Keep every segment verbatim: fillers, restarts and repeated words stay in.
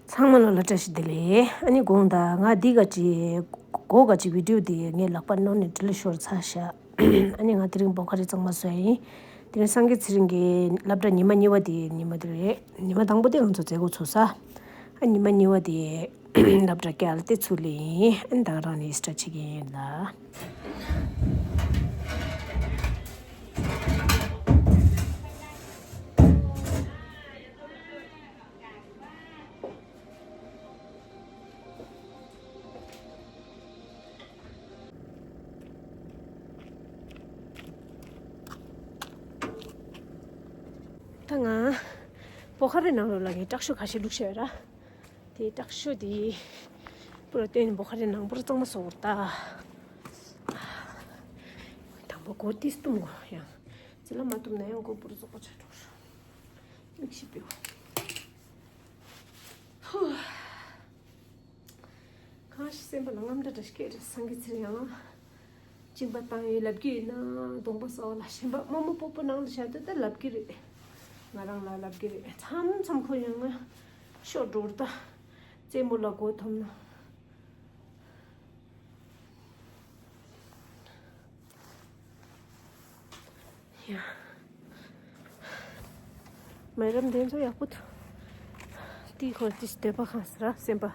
ཚང་མ་ལ་ལ་བཀྲ་ཤིས་བདེ་ལེགས། ཨ་ནི་དགོངས་དག་ང་འདི་ག་ཅི་གོ་ག་ཅི་བི་ཌིའོ་འདི་ངས་ལག་པ་ནོར་ནས་ཌི་ལིཊ་ཤོར་ཚར་ཤག་ཨ་ནི་ང་དེ་རིང་བོ་ཁ་རི་གཙང་མ་བཟོས་ཡིན། དེ་རིང་སངས་རྒྱས་ཚེ་རིང་གི་སློབ་གྲྭ་ཉི་མ་གཉིས་པ་དེ་ཉི་མ་དེ་རེད། ཉི་མ་དང་པོ་དེ་ང་ཚོ་མཛད་སྒོ་ཚུགས་ས། ཨ་ཉི་མ་གཉིས་པ་དེ་སློབ་གྲྭ་བསྐྱལ་ཏེ་ཚུར་སླེབས་ཡིན། ཨ་ནི་ད་ག་རང་ནས་ཨེག་སི་ཊ་ར་བྱེད་ཀྱི་ཡིན་ལ། ད་ང་བོ་ཁ་རི་ནང་ལོགས་ལ་ངས་སྐྲག་ཤོ་ཁ་ཤས་བླུགས་བཞག་ཡོད་ར། དེ་སྐྲག་ཤོ་དེ་པུ་ར་བཏོན་ནས་བོ་ཁ་རི་ནང་པུ་ར་གཙང་མ་བཟོ་དགོས་རེད་ད། དང་པོ་སྒོ་ཏིས་བཏུམ་དགོས་ཡང་། ཅི་ལ་མ་བཏུམ་ན་ཡང་སྒོ་པུ་ར་བཙོག་པ་ཆགས་འགྲོ། མིག་ཤེལ་ཕུད། ཧུ། གང་ཞིག་སེམས་པ་ལ་རྔམ་སྒྲ་འདྲ་ཞིག་སྐད་རེད། སངས་རྒྱས་ཚེ་རིང་ཡང་གཅིན་པ་བཏང་ཡོད་ལབ་ཀྱི་ཡོད་ན་གདོང་པ་སོགས་ལ་ཞེན་པ་རྨོ་མོ་སྤོ་སྤོ་ནང་དུ་བཞག་དུས་ད་ལབ་ཀྱི་རེད། ང་རང་ལ་ལབ་ཀྱི་རེད། མཚམས་མཚམས་ཁོ་ཡང་ང་ཤོར་འགྲོ་རུ་ད་རྩེད་མོ་ལ་མགོ་འཐོམ་ན། ཡ། མེ་རམ་དེ་ཚོ་ཡག་པོ་འདུག་དེའི་ཁོ་དེ་འདོད་པ་ཁང་ཟེར་ར་སེམས་པ།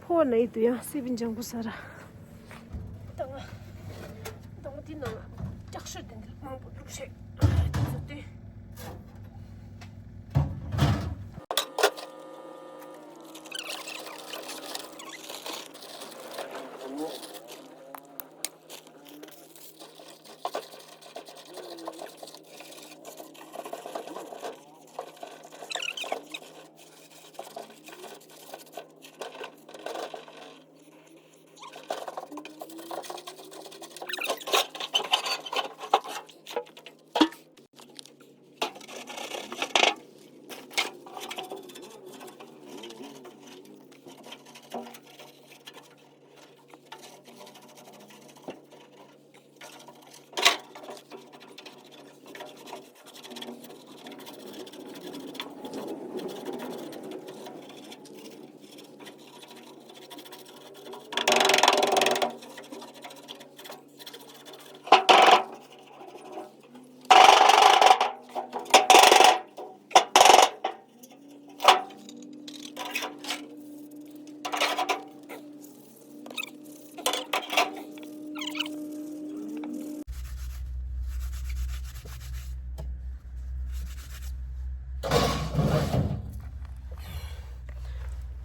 ཕོ་བ་ན་ཡི་དུ་ཡང་སེ་བིན་ལྗང་ཁུ་ཟ་ར། ད་ང་ད་ང་དེ་ནང་སྐྲག་ཤོས་དེ་འདྲ་མང་པོ་བླུགས་བྱས་དེ་ཚོ་སྟོན།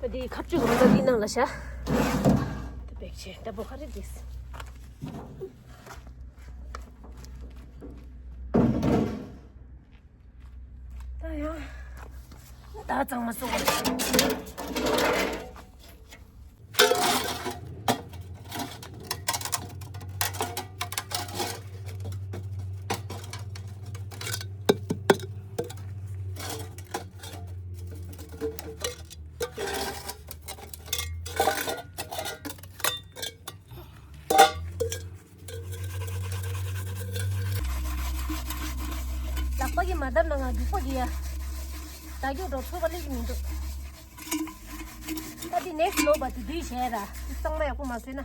ད་འདི་ཁ་བཅུག་རོ་ད་འདི་ནང་ལ་བཞག་ད་བེག་ཆེ་ད་བོ་ཁ་རེ་འདིས། ད་ཡང་ད་གཙང་མ་བཟོ་དགོས། ལག་པ་གིས་མ་བརྡབས་ན་ང་སྡུག་པོ་གི་ཡ། ད་རྒྱུག་འགྲོ་ཚོད་པ་སླེབས་ཀྱི་མི་འདུག་ད་འདི་next vlog་པ་དེ་དུས་བྱས་ར། འདི་གཙང་མ་ཡག་པོ་མ་བཟོས་ན།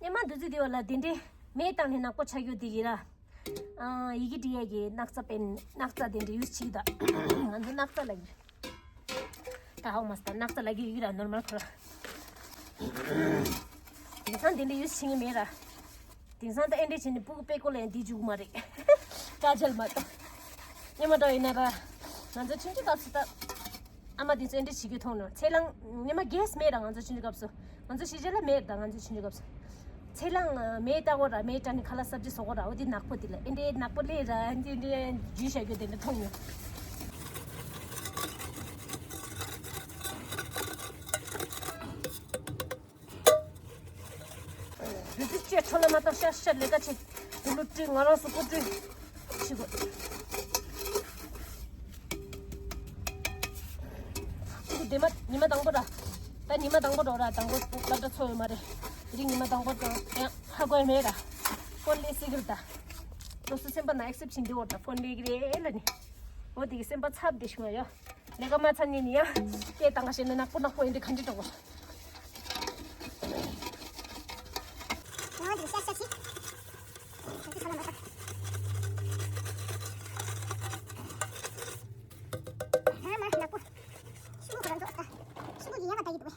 སྙེ་མ་འདི་ཚོ་དེ་བ་ལ་དེ་འདྲའི་མེ་བཏང་ནས་ནག་པོ་ཆགས་རྒྱུ་དེ་ཡིན་ར། ཨ། ཡི་གེ་འབྲི་ཡས་ཀྱི་སྣག་ཚ་པན་སྣག་ཚ་དེ་འདྲ་ཡུས་བྱེད་ད། ང་ཚོ་སྣག་ཚ་ལ་ཡིན། ད་ཧོ་མ་སྟ་ནག་ཚ་ལ་གི་ཡུག་ར་ནོར་མལ་ཁོ་ར། དེང་སང་དེ་འདྲ་ཡུས་ཕྱིན་གི་མེད་ར། དེང་སང་ད་ཨེ་འདྲ་བྱས་ནས་སྤུ་གུ་པད་ཀོ་ལ་ཡང་འདི་འཇུག་མ་རེད། དཀའ་ཆེལ་མ་གཏོགས། སྙེ་མ་འདྲ་ཡིན་ན་ར། ང་ཚོ་ཆུང་ཆུང་སྐབས་སུ་ད། ཨ་མ་དེ་ཚོ་ཨེ་འདྲ་བྱེད་རྒྱུ་མཐོང་ནོ། ཚེ་ལང་སྙེ་མ་གེས་མེད་ར་ང་ཚོ་ཆུང་ཆུང་སྐབས་སུ། ང་ཚོ་ཤི་རྗེས་ལ་མེད་ད་ང་ཚོ་ཆུང་ཆུང་སྐབས་སུ། ཚེ་ལང་མེད་ད་གོ་ར་མེད་ད་ནི་ཁ་ལག་སབ་ཇི་བཟོ་གོ་ར་འོ་དེ་ནག་པོ་དེ་ལ་ཨེ་འདྲ་ནག་པོ་ལས་ར་ཨེ་འདྲ་ཨེ་འདྲ་འཇུས་བྱ་རྒྱུ་དེ་འདྲ་མཐོང་ནོ། རི་རི་ཅེ་ཁྲོ་ལ་མ་ཏོག་ཤ་ཤ་ལེ་ཀ་ཆེ། དུ་ལུ་ཏྲི་ང་རང་སུ་ཀུ་ཏྲི། ཤི་གོ། ཏུ་དེ་མ་ཉི་མ་དང་པོ་ར། ད་ཉི་མ་དང་པོ་འགྲོ་ར་དང་པོ་སློབ་གྲྭ་ཚོ་ཡོད་མ་རེད། དེ་རིང་ཉི་མ་དང་པོ་དང་ཡང་ཧ་གོ་ཡ་མེད་ར། ཕོན་ལས་སི་གིར་ད། ལོ་སུ་སེམས་པ་ན་ཨེག་སེབ་བྱིན་དེ་འོ་ད་ཕོན་ལས་གི་རེད་ལ་ནི། འོ་དེ་གི་སེམས་པ་ཚབ་དེ་ཤི་མ་ཡོ། ལས་ཀ་མ་ཚར་ནས་ནི་ཡང་སྐད་བཏང་ག་བྱས་ན་ནག་པོ་ནག་པོ་ཡིན་དེ་ག་འདྲི་འགྲོ་གོ། ང་འདི་ཤ་ཤ་ཞིག་ང་ཚོ་ཚོ་ལ་མ་ཐག་ང་མ་ནག་པོ། ཤི་བོ་ཁོ་རང་ཚོ་ཨ། ཤི་བོ་གི་ཡ་མ་ད་ཡི་འདུག་པ།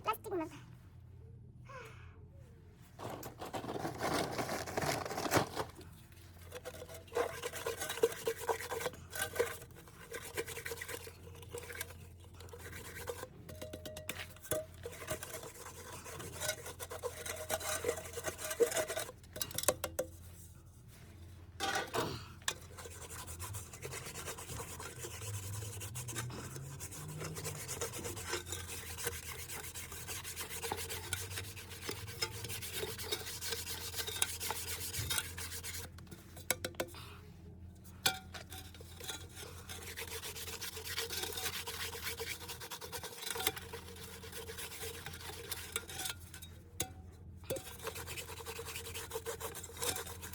པ་ལ་སི་ཊིག་མ།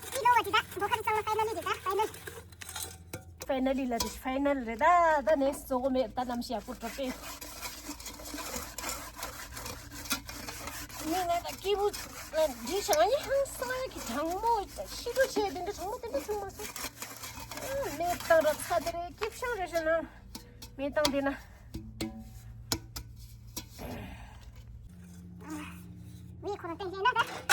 ཕའི་ནལ་ལ་ད་ཕོ་ཁ་རི་ཚང་ལ་ཕའི་ནལ་ལི་རེད་ད་ཕའི་ནལ། ཕའི་ནལ་ལི་ལ་དེ་ཕའི་ནལ་རེད་ད། ད་ནེག་སི་བཟོ་གོ་མེད་ད་ནམ་ཞིག་ཡག་པོ་འགྲོ་པས། ངས་ང་ད་སྐྱིད་པོ་ལ་འདྲི་ཤག་ང་ཡང་ཧང་སང་ཡ་གི་གྲང་མོ་ཤི་འགྲོ་བྱས་དེ་འདྲ་གྲང་མོ་དེ་འདྲ་བྱུང་མ་སོང་། མེ་བཏང་ར་ཚ་དེ་རེད་སྐྱིད་ཤང་རེད་ཤག་ན་མེ་བཏང་དེ་ན། མི་ཁོ་རང་བསྟན་བྱས་ན་ད།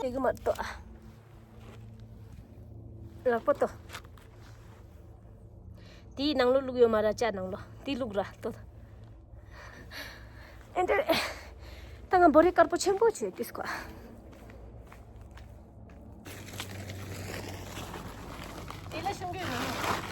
དེ་གི་མ་གཏོགས། ལག་པ་ཏོ། དེའི་ནང་ལོ་བླུག་ཡོད་མ་ར་ཅ་ནང་ལོ་དེ་བླུག་ར་ཏོ། ཨེ་འདྲ། ད་ང་བོ་རི་དཀར་པོ་ཆེན་པོ་བྱོས་ཏིས་ཀོ། དེ་ལ་ཤོང་གི་ཡོད།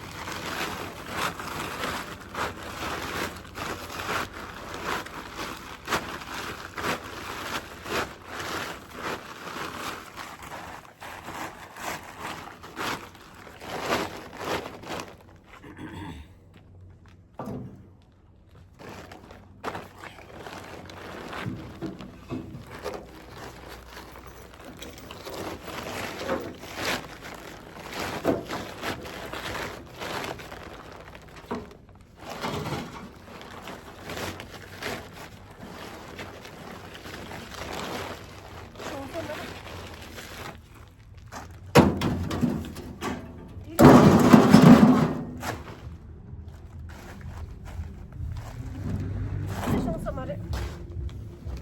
ཤོང་ས་མ་རེད།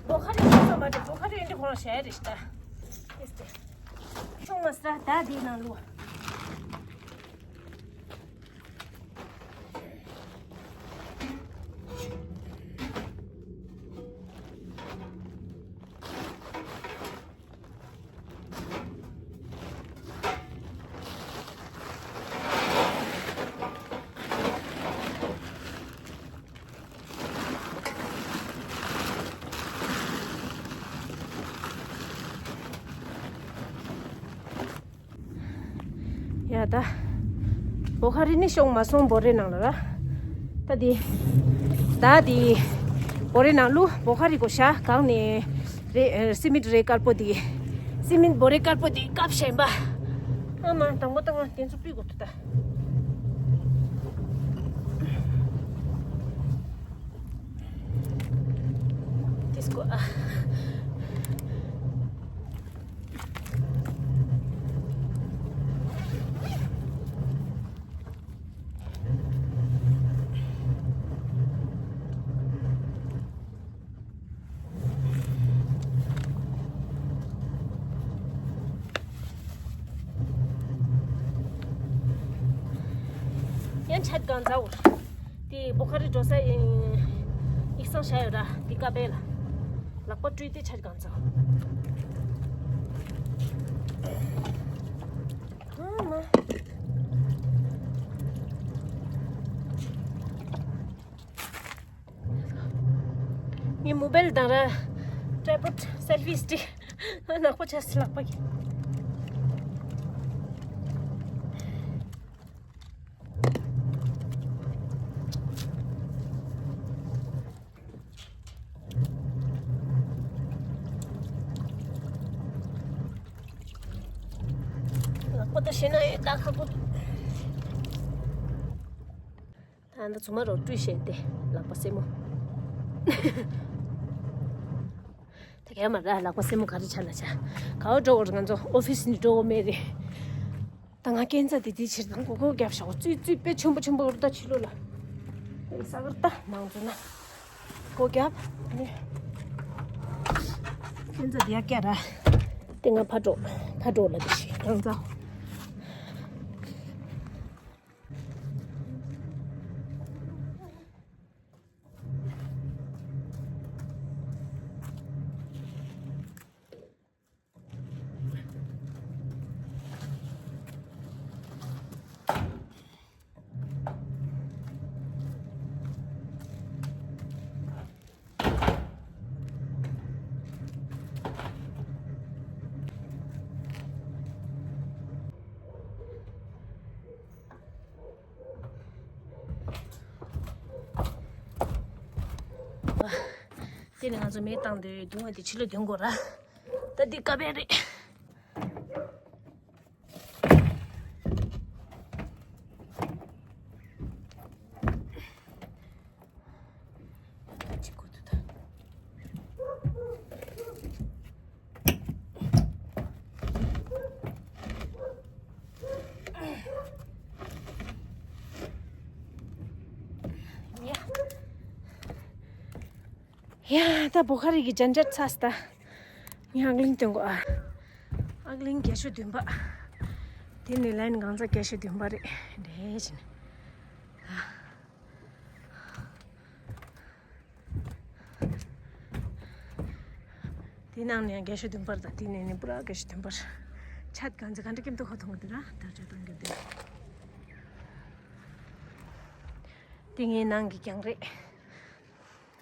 བོ་ཁ་རེ་ཤོང་ས་མ་རེད། བོ་ཁ་རེ་འདི་ཁོ་རང་བྱས་རེད་ཤི་ད། ཤོང་མ་སྲ་ད་འདི་ནང་ལོ། ཡ་ད། བོ་ཁ་རི་ནི་ཤོང་མ་སོང་བོ་རེ་ནང་ལ་ར། ད་དེ། ད་དེ། བོ་རེ་ནང་ལུ་བོ་ཁ་རི་གོ་ཤ་གང་ནས། རེ་སི་མིད་རེ་དཀར་པོ་དེ། སི་མིད་བོ་རེ་དཀར་པོ་དེ་བཀབ་བཞིན་པ། ཨ་མ་དང་པོ་དང་ང་དེ་ཚོ་སྤུས་གོ་ཐུ་ད། དེ་སྐོ་ཨ། ཡང་ཆད་གང་ཚ་འུར། དེ་བོ་ཁ་རི་འགྲོ་ས་ཡིན། ཡིག་ཚང་བྱ་ཡོད་ར་དེ་ཀ་པེ་ལ། ལག་པ་བཀྲུས་ཏེ་ཆད་གང་ཚ། ཨ་མ། ངའི་མོ་བལ་དང་ར། ཊྲའི་པོཌ་སེལ་ཕི་སི་ཊིག་ནག་པོ་ཆགས་སི་ལག་པ་གི། ལག་པ་ད་ཤེས་ན་ཡོད་ད་ཁག་པོ་འདུག་ད་ཨ་ད་ཚུ་མ་རོ་བཀྲུས་བཤད་དེ་ལག་པ་སེ་མོ། ད་གས་མ་ར་ལག་པ་སེ་མོ་ག་རེ་ཆ་ལ་ཆ། ག་བ་འགྲོ་བར་ང་ཚོ་ཨོ་ཕི་སི་ནི་འགྲོ་བ་མེད་རེད། ད་ང་སྐས་འཛེག་དེ་དེའི་ཕྱིར་དང་གོ་གོ་རྒྱབ་ཤག་ཙུས་ཙུས་དཔེ་ཆེན་པོ་ཆེན་པོ་རུ་ད་ཕྱི་ལོ་ལ། ས་གར་ད་མང་ཚོ་ན་གོ་རྒྱབ་ནི། སྐས་འཛེག་དེ་ཡ་སྐྱ་ར། དེ་ང་ཕ་འགྲོ་ཕ་འགྲོ་ལ་དེ་ཤི་རང་ཚ། དེ་ནས་ང་ཚོ་མེ་བཏང་དུས་མདུང་བ་དེ་ཕྱི་ལོ་འདོན་དགོས་ར། ད་འདི་ཀ་བེ་རེད། ཡ། ཡ། ད་བོ་ཁ་རི་གི་ཇན་ཇན་ཚར་སོང་ད། ངས་ཨག་གླིང་སྟོན་གོ་ཨ། ཨག་གླིང་བརྒྱད་ཅུ་བདུན་པ། དེ་ནི་ལན་གང་ཚ་བརྒྱད་ཅུ་བདུན་པ་རེད། འདྲེ་བྱིན། དེ་ནང་ནས་ཡང་བརྒྱད་ཅུ་བདུན་པར་དང་དེ་ནས་ནི་པུ་ར་བརྒྱད་ཅུ་བདུན་པར། ཆད་གང་ཚ་གང་འདྲ་ཀེམ་ཏོ་ཁོ་ཐོང་གི་འདུག་ན་དར་ཆ་གཏོང་གི་འདུག་དེ་ངའི་ནང་གི་གྱང་རེད།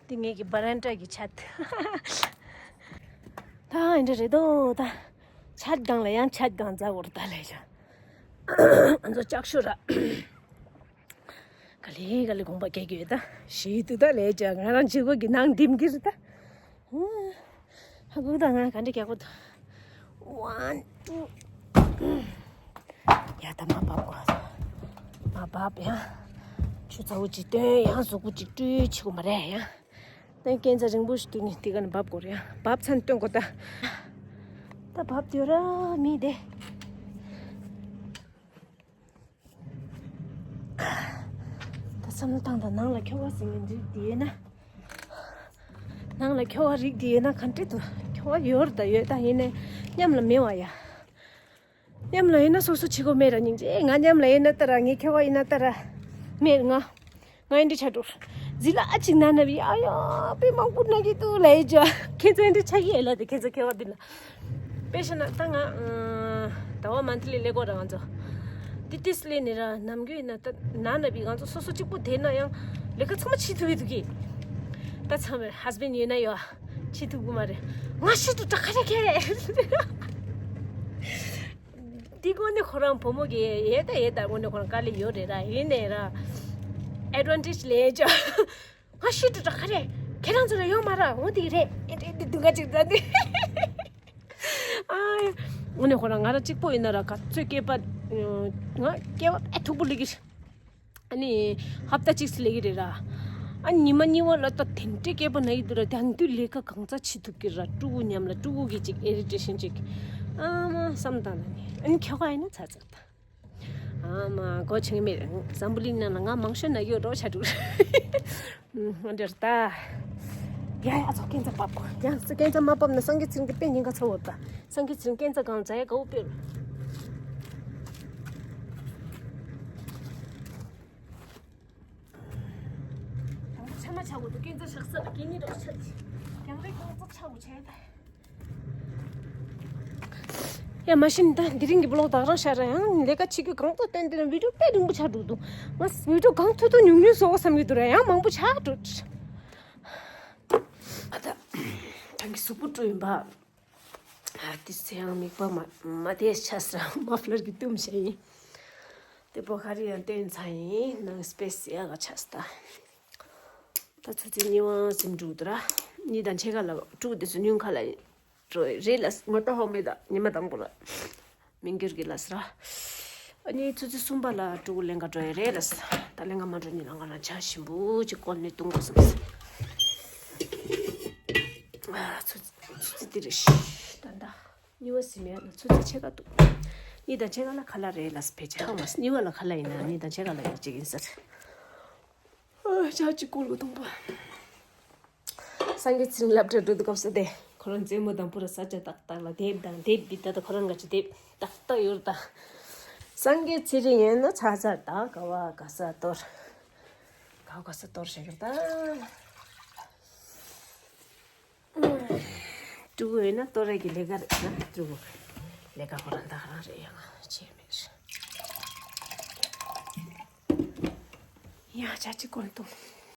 དེ་ངེད་ཀྱི་བ་རན་ཏྲ་གི་ཆད། ད་ཨེ་འདྲ་རེད་དོ་ད། ཆད་གང་ལ་ཡང་ཆད་གང་ཚ་བོར་ད་ལས་བྱ། ང་ཚོ་ལྕགས་ཤོ་ར། ག་ལེ་ག་ལེ་དགོངས་པ་སྐྱེ་གི་ཡོད་ད། ཞི་དུ་ད་ལས་བྱ་ང་རང་བྱེད་སྒོ་གི་ནང་འདེམ་གི་རེད་ད། ཧ་གོ་ད་ང་ག་འདྲ་རྒྱག་གོ་ད། One, two. ཡ་ད་མ་བབ་གོ། མ་བབ་ཡ། ཆུ་ཚ་བོ་ཅིག་བཏོན་ཡང་གཟུགས་པོ་ཅིག་བཀྲུས་བྱེད་གོ་མ་རེད་ཡ། ད་སྐས་འཛེག་རིང་པོ་ཞིག་དུས་ནི་དེ་ག་ནས་བབ་གོ་རེད་ཡ། བབ་ཚར་ནས་སྟོན་གོ་ད། ད་བབ་དུས་ར་མི་དེ། ད་བསམ་བློ་བཏང་དང་ནང་ལ་ཁྱོ་ག་ཟིན་ངན་རིགས་དེ་ཡོད་ན། ནང་ལ་ཁྱོ་ག་རིགས་དེ་ཡོད་ན་ག་འདྲ་འདུག་ཁྱོ་ག་ཡོད་རེད་ད་ཡོད་ད་ཡིན་ནའི་མཉམ་ལ་མེད་བ་ཡ། མཉམ་ལ་ཡོད་ན་སོ་སོ་བྱེད་དགོས་མེད་ར་སྙིང་རྗེ་ང་མཉམ་ལ་ཡོད་ན་ད་ར་ངའི་ཁྱོ་ག་ཡིན་ན་ད་ར་མེད་ང་། ང་ཡིན་འདྲི་ཆ་འགྲོ། ཟི་ལ་ཨ་ཅིག་ན་ན་བི་ཨ་ཡོ་པི་མང་པོ་ན་གི་ཏུ་ལ་ཡི་ཅོ། ཁྱེད་ཚོ་ཡིན་འདྲི་ཆ་གི་ཡེ་ལ་དེ་ཁྱེད་ཚོ་ཁྱོ་ག་འདི་ལ། དཔེ་བཤད་ན་ད་ང་ཟླ་བ་མན་ཐི་ལི་ལས་གོ་ར་ང་ཚོ། ཏི་ཏིས་ལས་ནི་ར་ནམ་རྒྱུན་ཡིན་ན་ད་ན་ན་བི་ང་ཚོ་སོ་སོ་གཅིག་པུ་བསྡད་ན་ཡང་ལས་ཀ་ཚང་མ་བྱེད་ཐུབ་ཀྱི་འདུག་གི། ད་ཚང་མས་ཧས་བྷེན་ཌི་ཡོད་ན་ཡོད་ཨ། བྱེད་ཐུབ་ཀྱི་མ་རེད། ང་ཤི་དུ་ད་ག་རེ་ཁེ། དེ་དངོས་གནས་ཁོ་རང་བུ་མོ་གི་ཡེ་ད་ཡེ་ད་དངོས་གནས་ཁོ་རང་དཀའ་ལས་ཡོད་རེད་ར། ཡིན་ནའི་ར་ཨེ་ཌི་ཝན་ཊེ་ཇི་ལེན་ཅོ། ང་ཤི་འགྲོ་གྲ་ག་རེད། ཁྱེད་རང་ཚོ་ལ་ཡོང་མ་ར་འོ་དེ་རེད། ཨེ་འདྲེ་འདི་སྡུག་ག་ཅིག་ད་འདི། ཨ་དངོས་གནས་ཁོ་རང་ང་ར་གཅིག་པོ་ཡིན་ན་ར་ག་ཚོད་སྐྱེས་པ། ང་སྐྱེ་བ་དཔེ་མཐུག་པོ་ལི་གི། ཨ་ནི་ཧབ་ཏ་གཅིག་ཙམ་ལས་ཀྱི་རེད་ར། ཨ་ཉི་མ་གཉིས་པ་ལ་ད་དེ་འདྲའི་སྐྱེས་པ་ན་ཡི་འདུག་ར། དེང་དུས་ལས་ཀ་གང་ཙམ་བྱེད་ཐུབ་ཀྱི་ར། ཕྲུ་གུ་མཉམ་ལ་ཕྲུ་གུ་གི་ཅིག་ཨི་རི་ཊེ་ཤན་ཅིག་ཨ་མ་བསམ་བཏང་ན་ནི། ཨ་ནི་ཁྱོ་ག་ཡིན་ན་ཚ་ཚ་ད། ཨ་མ་གོ་ཆེན་མེད། འཛམ་བུ་གླིང་ནང་ལ་ང་མང་ཤོས་ན་ཡོད་རོགས་ཆ་འགྲོ། ཨ་འདྲ་ད། ཡ་ཡ་ཚོ་སྐས་འཛེག་བབ་དགོས། ཡང་སྐས་འཛེག་མ་བབ་ན་སངས་རྒྱས་ཚེ་རིང་གི་དཔེ་ཉེན་ཁ་ཚ་བོ་ད། སངས་རྒྱས་ཚེ་རིང་སྐས་འཛེག་གང་ཛ་ཡ་དགའ་བོ་དཔེ་རུ། དང་པོ་ཆ་མ་ཆ་བོ་དུ་སྐས་འཛེག་ཤག་ས་ལ་སྐད་ནི་རོགས་ཆ་དེ། ཡང་རེ་སྐས་འཛེག་ཆ་བོ་ཆ་ཡ་ད། ཡ་མ་ཤི་ནི་ད་འདི་རིང་གི་བི་ལོག་དག་རང་ཤར་ར། ཡང་ལས་ཀ་བྱེད་རྒྱུ་གང་ཐུབ་བསྟན་དེ་ན་བི་ཌིའོ་དཔེ་རིང་པོ་ཆགས་འགྲོ་འདུག་ང་བི་ཌིའོ་གང་ཐུབ་ཐུབ་ཉུང་ཉུང་བཟོ་དགོས་བསམ་གྱི་འདུག་ར། ཡང་མང་པོ་ཆགས་འགྲོ། ཨ་ད། ད་གི་གཟུགས་པོ་བཀྲུས་ཡིན་པ། ཨ་དེ་ཚེ་ཡང་མིག་པ་མ་མ་བདེ་ཆགས་སི་ར་མ་ཕི་ལར་གྱི་བཏུམ་བྱས་ཡིན། དེ་པོ་ཁ་རི་ཡང་བཏོན་ཚར་ཡིན། ནང་སྤེ་སི་ཡག་ག་ཆགས་སི་ད། ད་ཚོད་ཚོད་གཉིས་པ་ཟིན་འགྲོ་འདུག་ར། གཉིས་དང་ཕྱེད་ཀ་ལ་ཕྲུ་གུ་དེ་ཚོ་ཉུང་ཁ་ལ་ཡིན། འགྲོ་རེད་ལ་ངོ་ཏོ་ཧོ་མེད་ད་ཉི་མ་དང་པོ་ལ། མི་འགྱུར་གྱི་ལ་སི་ར། ཨ་ནི་ཚོད་ཚོད་གསུམ་པ་ལ་ཕྲུ་གུ་ལེན་ག་འགྲོ་ཡ་རེད་ལ་སི། ད་ལེན་ག་མ་འགྲོ་ནི་ལ་ང་རང་ཇ་ཞིམ་པོ་ཅིག་བསྐོལ་ནས་བཏུང་དགོས་བསམ་སི། ཨ་ཚོད་ཚོད་ཚོད་འདི་རེད་ཤི། ད་ད། གཉིས་པ་ཟིན་མེད་ན་ཚོད་ཚོད་ཕྱེད་ཀ་འདུག་གཉིས་དང་ཕྱེད་ཀ་ལ་ཁ་ལག་རེད་ལ་སི་ཕལ་ཆེར་ཧ་མ་སི། གཉིས་པ་ལ་ཁ་ལག་ཡིན་ན་གཉིས་དང་ཕྱེད་ཀ་ལ་ཡག་ཅིག་ཡིན་ས་རེད། ཨ་ཇ་གཅིག་བསྐོལ་དགོས་དང་པོ། སངས་རྒྱས་ཚེ་རིང་སློབ་གྲྭ་འགྲོ་དུས་སྐབས་སུ་དེ་ཁོ་རང་རྩེད་མོ་དང་པོ་ར་ས་ཆ་ཏག་ཏག་ལ་དེབ་དང་དེབ་འདི་ལྟ་ད་ཁོ་རང་ག་ཅི་དེབ་ཏག་ཏག་ཡོད་ར་ད། སངས་རྒྱས་ཚེ་རིང་ཡིན་ན་ཚ་ཚ་ད་ག་བ་ག་ས་གཏོར། ག་བ་ག་ས་གཏོར་བྱེད་ཀྱི་ར་ད། ཕྲུ་གུ་ཡིན་ན་གཏོར་རེས་ཀྱི་ལས་ཀ་རེད་ན་ཕྲུ་གུ་ལས་ཀ་ཁོ་རང་ད་ག་རང་རེད། ཡང་བྱས་མེད་རེད། ཡང་ཇ་གཅིག་བསྐོལ་འདུག